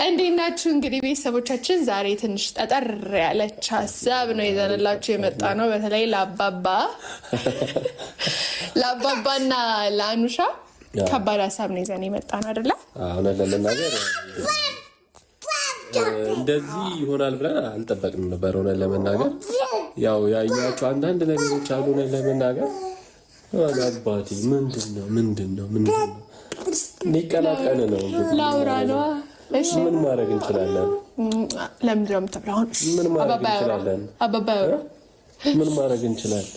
እንዴት ናችሁ? እንግዲህ ቤተሰቦቻችን ዛሬ ትንሽ ጠጠር ያለች ሀሳብ ነው ይዘንላችሁ የመጣ ነው። በተለይ ለአባባና ለአኑሻ ከባድ ሀሳብ ነው ይዘን የመጣ ነው አይደለ? እውነት ለመናገር እንደዚህ ይሆናል ብለን አልጠበቅንም ነበር። እውነት ለመናገር ያው ያዩዋቸው አንዳንድ ነገሮች አሉ። እውነት ለመናገር አባቴ ምንድን ነው ምንድን ነው ምንድን ነው ሊቀላቀል ነው እንግዲህ ላውራ ነዋ። ምን ማድረግ እንችላለን? ለምንድን ነው የምትብለው? አሁን ምን ማድረግ እንችላለን? አባባ ያወራ። ምን ማድረግ እንችላለን?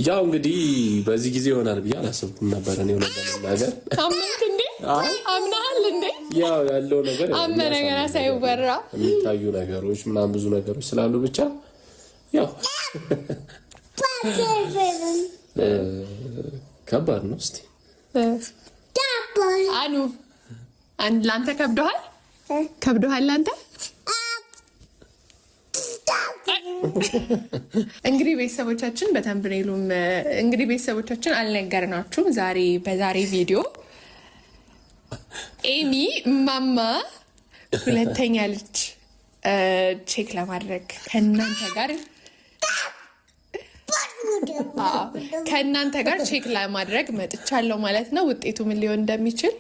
ያው እንግዲህ በዚህ ጊዜ ይሆናል ብዬ አላሰብኩም ነበር። እኔ እውነት ለመናገር አመንክ እንዴ? አምናሃል እንዴ? ያው ያለው ነገር አመነ ገና ሳይወራ የሚታዩ ነገሮች ምናምን ብዙ ነገሮች ስላሉ ብቻ ያው ከባድ ነው። እስኪ አኑ ለአንተ ከብዶሃል? ከብዶሃል ለአንተ? እንግዲህ ቤተሰቦቻችን በ thumbnail ኡም እንግዲህ ቤተሰቦቻችን አልነገርናችሁም። ዛሬ በዛሬ ቪዲዮ ኤሚ ማማ ሁለተኛ ልጅ check ለማድረግ ከእናንተ ጋር check ለማድረግ መጥቻለሁ ማለት ነው። ውጤቱ ምን ሊሆን እንደሚችል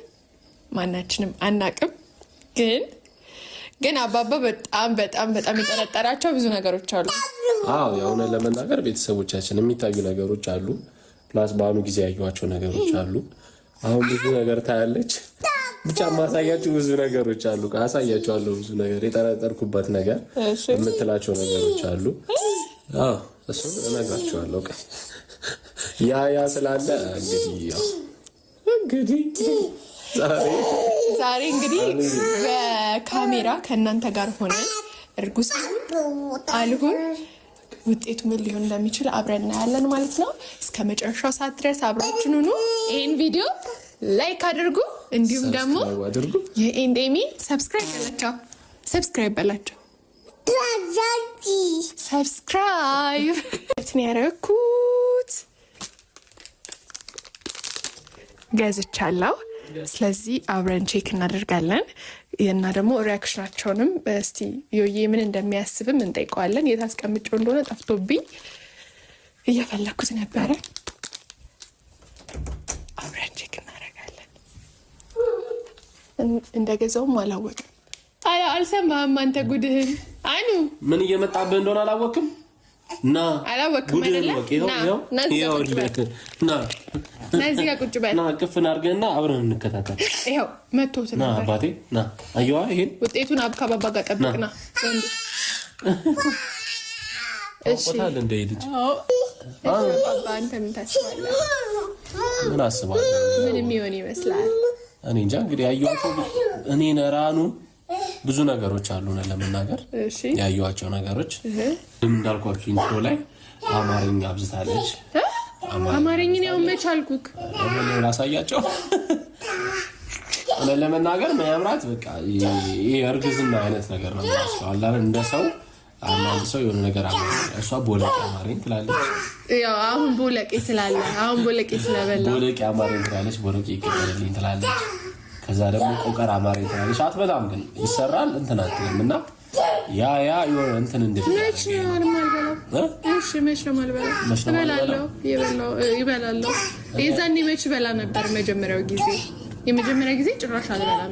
ማናችንም አናቅም። ግን አባባ በጣም በጣም በጣም የጠረጠራቸው ብዙ ነገሮች አሉ። አዎ የእውነት ለመናገር ቤተሰቦቻችን የሚታዩ ነገሮች አሉ። Plus በአሁኑ ጊዜ ያዩዋቸው ነገሮች አሉ። አሁን ብዙ ነገር ታያለች። ብቻ ማሳያችሁ ብዙ ነገሮች አሉ። አሳያችኋለሁ ብዙ ነገር የጠረጠርኩበት ነገር የምትላቸው ነገሮች አሉ። አዎ እሱን እነግራችኋለሁ። ያ ስላለ እንግዲህ ዛሬ እንግዲህ በካሜራ ከእናንተ ጋር ሆነን እርጉዝ አልሁን ውጤቱ ምን ሊሆን እንደሚችል አብረን እናያለን ማለት ነው። እስከ መጨረሻው ሰዓት ድረስ አብራችን ሁኑ። ይህን ቪዲዮ like አድርጉ፣ እንዲሁም ደግሞ የኤንዴሚ subscribe በላቸው፣ subscribe በላቸው፣ subscribe ያደረኩት ገዝቻለሁ። ስለዚህ አብረን check እናደርጋለን እና ደግሞ reaction ኣቸውንም እስቲ ዮዬ ምን እንደሚያስብም እንጠይቀዋለን። የት አስቀምጬው እንደሆነ ጠፍቶብኝ እየፈለግኩት ነበረ። አብረን check እናደርጋለን። እንደገዛውም አላወቅም። አልሰማህም አንተ ጉድህን። አኑ ምን እየመጣብህ እንደሆነ አላወቅም። ና አላወቅም አይደለ? ና እዚህ ጋር ቁጭ በል። ና ቅፍን አድርገህና አብረን እንከታተል። ይኸው መቶት ና አባቴ ና። አየዋ ይሄን ውጤቱን አብ ከባባ ጋር ጠብቅና ታውቆታል እንደ ልጅ። አንተ ምን ታስባለህ? ምን አስባለሁ? ምን የሚሆን ይመስላል? እኔ እንጃ። እንግዲህ ያየኋቸው እኔ ነራኑ ብዙ ነገሮች አሉ ለመናገር ያየኋቸው ነገሮች እንዳልኳችሁ intro ላይ አማርኛ አብዝታለች። አማርኛን ያው መች አልኩክ ላሳያቸው ለመናገር መያምራት በቃ ይሄ እርግዝና አይነት ነገር ነው የሚመስለው። እንደ ሰው አንዳንድ ሰው የሆነ ነገር እሷ ቦለቄ አማረኝ ትላለች። ያው አሁን ቦለቄ ስላለ አሁን ቦለቄ ስለበላ ቦለቄ አማረኝ ትላለች። ቦለቄ ይቀበልልኝ ትላለች። ከዛ ደግሞ ቆቀር አማረኝ ትላለች። አትበላም ግን ይሰራል እንትን አትልም እና ያ ያ የሆነ እንትን እንድል መች ነው የማልበላው? እሺ መች ነው የማልበላው? እበላለሁ፣ እበላለሁ። የዛኔ መች በላ ነበር? መጀመሪያው ጊዜ የመጀመሪያ ጊዜ ጭራሽ አልበላም።